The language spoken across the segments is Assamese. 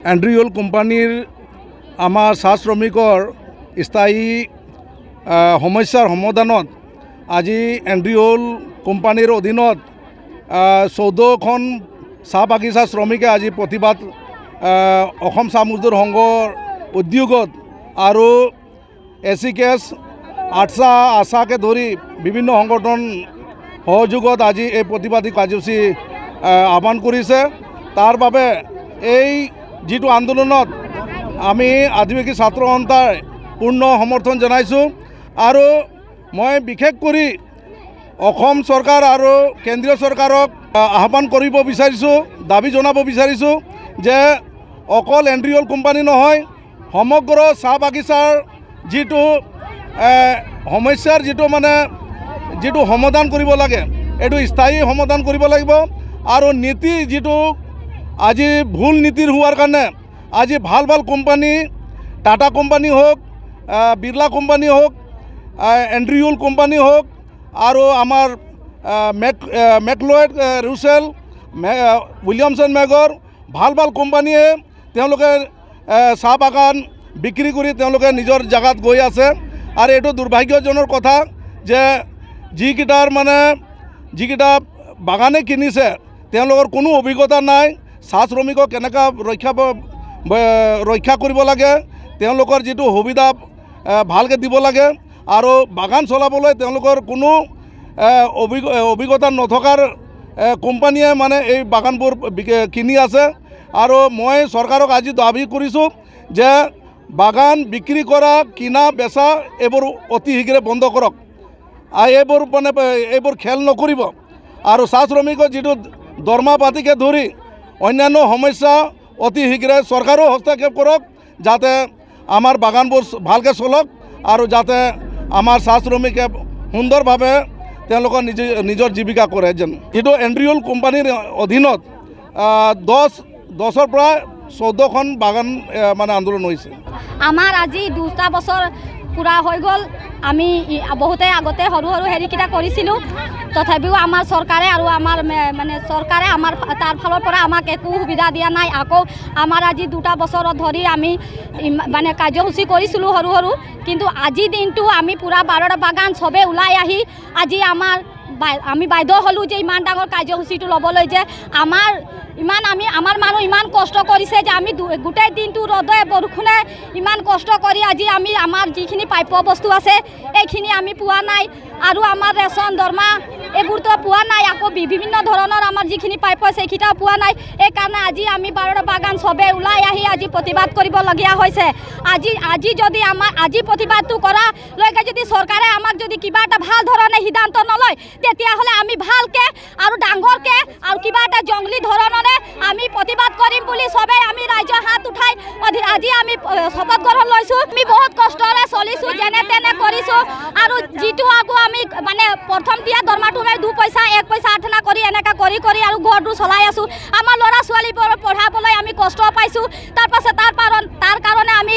এণ্ড্ৰিউল কোম্পানীৰ আমাৰ চাহ শ্ৰমিকৰ স্থায়ী সমস্যাৰ সমাধানত আজি এণ্ড্ৰিউল কোম্পানীৰ অধীনত 14খন চাহ বাগিচা শ্ৰমিকে আজি প্ৰতিবাদ অসম চাহ মজদুৰ সংঘৰ উদ্যোগত আৰু এ চি কেছ, আটছা, আছাকে ধৰি বিভিন্ন সংগঠন সহযোগত আজি এই প্ৰতিবাদী কাৰ্যসূচী আহ্বান কৰিছে। তাৰ বাবে এই যিটো আন্দোলনত আমি আদিবাসী ছাত্ৰ সন্থাই পূৰ্ণ সমৰ্থন জনাইছোঁ আৰু মই বিশেষ কৰি অসম চৰকাৰ আৰু কেন্দ্ৰীয় চৰকাৰক আহ্বান কৰিব বিচাৰিছোঁ, দাবী জনাব বিচাৰিছোঁ যে অকল এণ্ড্ৰিঅল কোম্পানী নহয়, সমগ্ৰ চাহ বাগিচাৰ যিটো সমস্যাৰ যিটো মানে যিটো সমাধান কৰিব লাগে, এইটো স্থায়ী সমাধান কৰিব লাগিব। আৰু নীতি যিটো আজি ভুল নীতিৰ হোৱাৰ কাৰণে আজি ভাল ভাল কোম্পানী, টাটা কোম্পানী হওক, বিৰলা কোম্পানী হওক, এণ্ড্ৰিউল কোম্পানী হওক আৰু আমাৰ মেকলয়েড ৰুচেল, উইলিয়ামছন মেগৰ ভাল ভাল কোম্পানীয়ে তেওঁলোকে চাহ বাগান বিক্ৰী কৰি তেওঁলোকে নিজৰ জেগাত গৈ আছে। আৰু এইটো দুৰ্ভাগ্যজনক কথা যে যিকেইটাৰ মানে যিকেইটা বাগানে কিনিছে, তেওঁলোকৰ কোনো অভিজ্ঞতা নাই চাহ শ্ৰমিকক কেনেকুৱা ৰক্ষা কৰিব লাগে, তেওঁলোকৰ যিটো সুবিধা ভালকৈ দিব লাগে আৰু বাগান চলাবলৈ তেওঁলোকৰ কোনো অভিজ্ঞতা নথকাৰ কোম্পানীয়ে মানে এই বাগানবোৰ কিনি আছে। আৰু মই চৰকাৰক আজি দাবী কৰিছোঁ যে বাগান বিক্ৰী কৰা, কিনা বেচা এইবোৰ অতি শীঘ্ৰে বন্ধ কৰক আৰু এইবোৰ মানে এইবোৰ খেল নকৰিব আৰু চাহ শ্ৰমিকৰ যিটো দৰমহা পাতিকে ধৰি অন্যান্য সমস্যা অতি শীঘ্ৰে চৰকাৰেও হস্তক্ষেপ কৰক, যাতে আমাৰ বাগানবোৰ ভালকৈ চলক আৰু যাতে আমাৰ চাহ শ্ৰমিকে সুন্দৰভাৱে তেওঁলোকৰ নিজে নিজৰ জীৱিকা কৰে যেন। যিটো এণ্ড্ৰিউল কোম্পানীৰ অধীনত 10ৰ পৰা 14খন বাগান মানে আন্দোলন হৈছে। আমাৰ আজি 2টা বছৰ পূৰা হৈ গ'ল। আমি বহুতে আগতে সৰু সৰু হেৰিকেইটা কৰিছিলোঁ, তথাপিও আমাৰ চৰকাৰে আৰু আমাৰ মানে চৰকাৰে আমাৰ তাৰ ফালৰ পৰা আমাক একো সুবিধা দিয়া নাই। আকৌ আমাৰ আজি 2টা বছৰত ধৰি আমি মানে কাৰ্যসূচী কৰিছিলোঁ সৰু সৰু, কিন্তু আজিৰ দিনটো আমি পূৰা 12টা বাগান চবেই ওলাই আহি আজি আমাৰ আমি বাধ্য হ'লোঁ যে ইমান ডাঙৰ কাৰ্যসূচীটো ল'বলৈ, যে আমাৰ ইমান আমি আমাৰ মানুহ ইমান কষ্ট কৰিছে যে আমি গোটেই দিনটো ৰ'দে বৰষুণে ইমান কষ্ট কৰি আজি আমি আমাৰ যিখিনি প্ৰাপ্য বস্তু আছে এইখিনি আমি পোৱা নাই আৰু আমাৰ ৰেচন দৰমহা এইবোৰতো পোৱা নাই, আকৌ বিভিন্ন ধৰণৰ আমাৰ যিখিনি প্ৰাপ্য সেইকেইটাও পোৱা নাই। এইকাৰণে আজি আমি 12টা বাগান চবেই ওলাই আহি আজি প্ৰতিবাদ কৰিবলগীয়া হৈছে। আজি যদি আমাৰ আজি প্ৰতিবাদটো কৰালৈকে যদি চৰকাৰে আমাক যদি কিবা এটা ভাল ধৰণে সিদ্ধান্ত নলয়, তেতিয়াহ'লে আমি ভালকৈ আৰু ডাঙৰকৈ আৰু কিবা এটা জংলী ধৰণৰে আমি প্ৰতিবাদ কৰিম বুলি চবেই আমি ৰাইজৰ হাত উঠাই আজি আমি শপত গ্ৰহণ লৈছোঁ। আমি বহুত কষ্টৰে চলিছোঁ, যেনে তেনে কৰিছোঁ আৰু যিটো আকৌ আমি মানে প্ৰথম দিয়া দৰমহাটো আমি 2 পইচা 1 পইচা আঠনা কৰি এনেকুৱা কৰি কৰি আৰু ঘৰটো চলাই আছোঁ। আমাৰ ল'ৰা ছোৱালীবোৰ পঢ়াবলৈ আমি কষ্ট পাইছোঁ। তাৰপাছত তাৰ কাৰণে আমি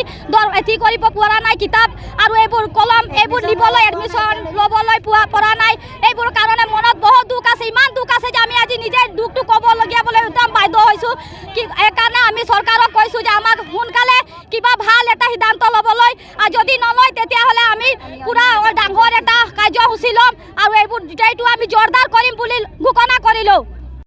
এটি কৰিব পৰা নাই, কিতাপ আৰু এইবোৰ কলম এইবোৰ নিবলৈ এডমিশ্যন ল'বলৈ পৰা নাই। এইবোৰ কাৰণে মনত বহুত দুখ আছে, ইমান দুখ আছে যে আমি আজি নিজে দুখটো ক'বলগীয়া বুলি একদম বাধ্য হৈছোঁ। কি এইকাৰণে আমি চৰকাৰক কৈছোঁ যে আমাক সোনকালে কিবা ভাল এটা সিদ্ধান্ত ল'বলৈ, আৰু যদি নলয় তেতিয়াহ'লে আমি পূৰা ডাঙৰ এটা কাৰ্যসূচী ল'ম আৰু এইবোৰ গোটেইটো আমি জোৰদাৰ কৰিম বুলি ঘোষণা কৰিলোঁ।